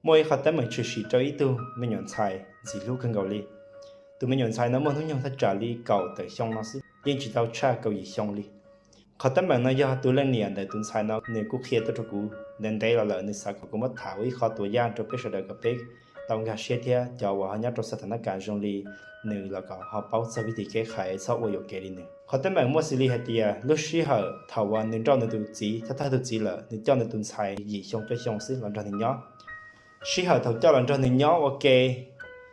Muaj ib qhov teeb meem tshwm sim rau ib tug me nyuam ntxhais ntxim hlub kawg nkaus li. Tus me nyuam ntxhais no muaj hnub nyoog thaj tsam li kaum tawm xyoo no xwb, yeej tsis tau tshaj kaum yim xyoo li. Qhov teeb meem no yog tus leej niam ntawm tus ntxhais no nws kuj qhia tuaj rau kuv ntev ntev los lawm, nws xav kom kuv muab tham ua ib qho tuam yaj rau peb sawv daws kom peb tau nkag siab thiab cov uas ho nyob rau xab thas nab kas zoo li nws los kom ho paub txog vij tis keb khais txhob ua yuam kev li nws. Qhov teeb meem muaj xws li hais tias lub sij hawm thaum uas nws nrauj nws tus txiv thawj thawj tus txiv lawm, nws coj nws tus ntxhais yim xyoo peb xyoo xwb los nrog nws nyob. Sij hawm thaum coj los nrog nws nyob ua ke,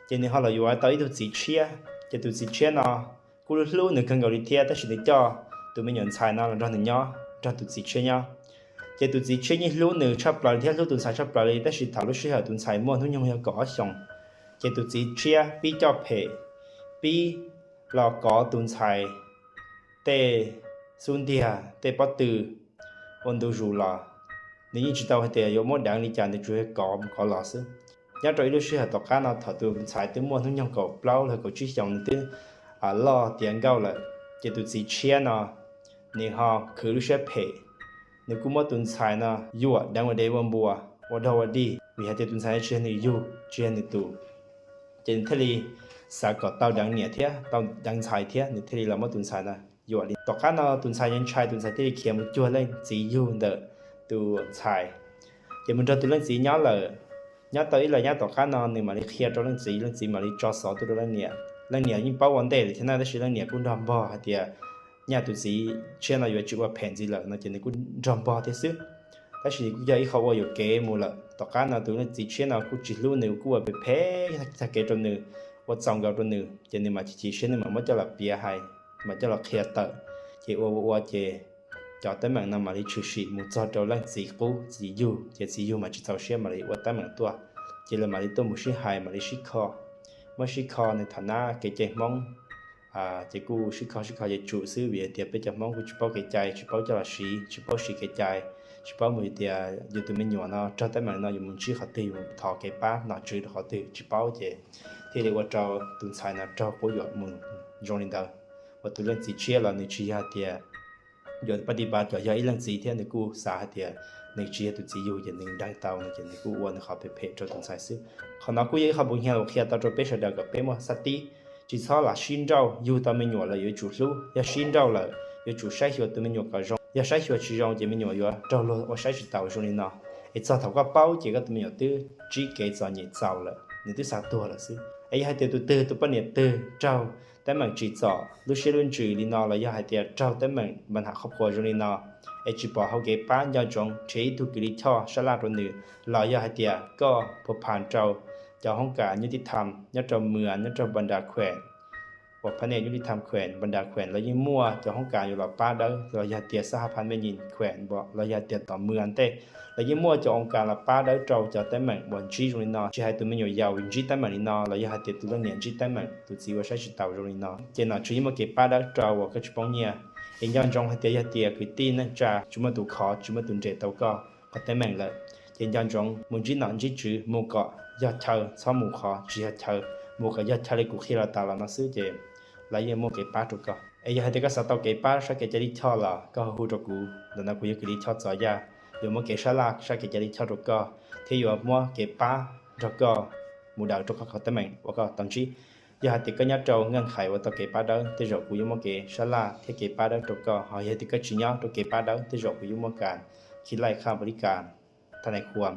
ces nws ho los yuav tau ib tug txiv tshiab. Ces tus txiv tshiab no kuj hlub nws kawg nkaus li thiab, tab sis nws coj tus me nyuam ntxhais no los nrog nws nyob, nrog tus txiv tshiab nyob. Ces tus txiv tshiab yeej hlub nws tshaj plaws li thiab hlub tus ntxhais tshaj plaws li, tab sis thaum lub sij hawm tus ntxhais muaj hnub nyoog yog kaum ob xyoos, ces tus txiv tshiab pib coj phem, pib los kov tus ntxhais tej xub ntiag tej pob tw ua ntu zus los. Nws yeej tsis tau hais tias yuav muab deev li cas, nws tsuas yog kov mus kov los xwb. Nyob rau ib lub sij hawm tom qab no thaum tus ntxhais twb muaj hnub nyoog kaum plaub los kaum tsib xyoos, nws twb loj tiav nkauj lawm, ces tus txiv tshiab no nws ho khwv lub siab phem, nws kuj muab tus ntxhais no yuam deev ua dev ua npua, ua dog ua dig, vim hais tias tus ntxhais no tsis yog nws yug tsis yog nws tus. Ces nws thiaj li xav kom tau deev niam thiab tau deev ntxhais thiab, nws thiaj li los muab tus ntxhais no yuam li. Tom qab no tus ntxhais yeej ntshai, tus ntxhais thiaj li khiav mus cuag leej txiv yug ntawm tus ntxhais. Ces mus nrog tus leej txiv nyob lawm, nyob tau ib los nyab tom qab no nws mam li qhia rau leej txiv, leej txiv mam li tso xov tuaj rau leej niam. Leej niam yeej paub ua ntej lawm thiab na, tab sis leej niam kuj nrog npog hais tias nyaj tus txiv tshiab no yuav tsis ua phem ntxiv lawm no ces nws kuj nrog npog thiab xwb. Tab sis nws kuj yog ib qho ua yuam kev mus lawm. Tom qab no tus leej txiv tshiab no kuj tsis hlub nws, kuj ua phem phem tag kev rau nws, ua txaus nkaus rau nws, ces nws mam chim chim siab, nws mam muab coj los piav hais, mam coj los qhia tawm. Ces ua ua ua ces cov teeb meem no mam li tshwm sim mus txog rau leej txiv qub txiv yug, ces txiv yug mam tsis txaus siab mam li ua teeb meem tuaj. Ces lawv mam li tuaj mus sib hais, mam li sib kho, muab sib kho nws tham nab kev cai Hmoob. Ces kuj sib kho sib kho ces tsum xwb, vim hais tias peb cov Hmoob kuj tsis paub kev cai, tsis paub coj los siv, tsis paub siv kev cai, tsis paub mus tias yus tus me nyuam no raug teeb meem no yuav mus ntsib qhov twg, yuav mus thov kev pab nom tswv rau qhov twg tsis paub, ces thiaj li ua rau tus ntxhais no raug quab yuam mus zoo li ntawd. Uas tus leej txiv tshiab los nws tsis yog hais tias yuav pab ti pa cov, yog ib leej txiv thiab nws kuj xav hais tias nws tsis yog tus txiv yug ces nws deev tau no ces nws kuj ua nws qhov phem phem rau tus ntxhais xwb. Qhov no kuj yog ib qho npu hnyav uas qhia tau rau peb sawv daws kom peb muaj xab tib, tsis txhob lam sib nrauj. Yug tau me nyuam lawm yuav tsum hlub, yog sib nrauj lawm yuav tsum saib xyuas tus me nyuam kom zoo, yog saib xyuas tsis zoo ces me nyuam yuav raug luag ua saib tsis taus zoo li no. Es txog thaum koj paub ces koj tus me nyuam twb ntsib kev txom nyem txaus lawm, nws twb xav tuag lawm xwb. Es yog hais tias tus twg tus poj niam twg raug teeb meem tsim txom lub siab lub ntsws li no los yog hais tias raug teeb meem npa nham qhov quas zoo li no, es tsis pom hau kev pab, nco ntsoov nrhiav ib tug kws li choj sab laj rau nws, los yog hais tias koj phuv phas rau cov hoob kas nyuj tib tham nyob rau mws, nyob rau npa nra khuem, uas pha nej nyuj tib tham khuem, npa nra khuem los yeej muaj cov hoob kas yuav los pab dawb, los yog hais tias xab ha pha me nyi khuem, los yog hais tias tom mws ntej los yeej muaj cov hoob kas los pab dawb rau cov teeb meem uas ntsib zoo li no. Tsis hais tus me nyuam yaus ntsib teeb meem li no los yog hais tias tus leej niam ntsib teeb meem, tus txiv ua saib tsis taus zoo li no, ces nom tswv yeej muaj kev pab dawb rau uas koj tsis poob nyiaj. Es nco ntsoov hais tias yog tias kwv tij neej tsa tsis muaj tus khov tsis muaj tus nres tau koj qhov teeb meem lawm, ces nco ntsoov mus ntsib nom ntsib tswv mus kom yog chaw, txhob mus qhov tsis yog chaw, mus kom yog chaw li kuv qhia los tas los no xwb ces lawv yeej muaj kev pab rau koj. Es yog hais tias koj xav tau kev pab sab kev cai lij choj los koj hu rau kuv, ntawm no kuv yog kws li choj Txos Yaj, yuav muab kev sab laj sab kev cai lij choj rau koj thiab yuav muab kev pab nrog koj mus daws rau koj qhov teeb meem uas koj tau ntsib. Yog hais tias koj nyob rau nkeeg khais uas tau kev pab dawb, tej zaum kuv yuav muab kev sab laj thiab kev pab dawb rau koj. Ho yog tias koj tsis nyob rau kev pab dawb, tej zaum kuv yuav muab kas khi laij khaj npaum li kas thaj nais khuam.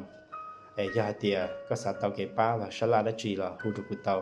Es yog hais tias koj xav tau kev pab los sab laj dab tsi los hu rau kuv tau.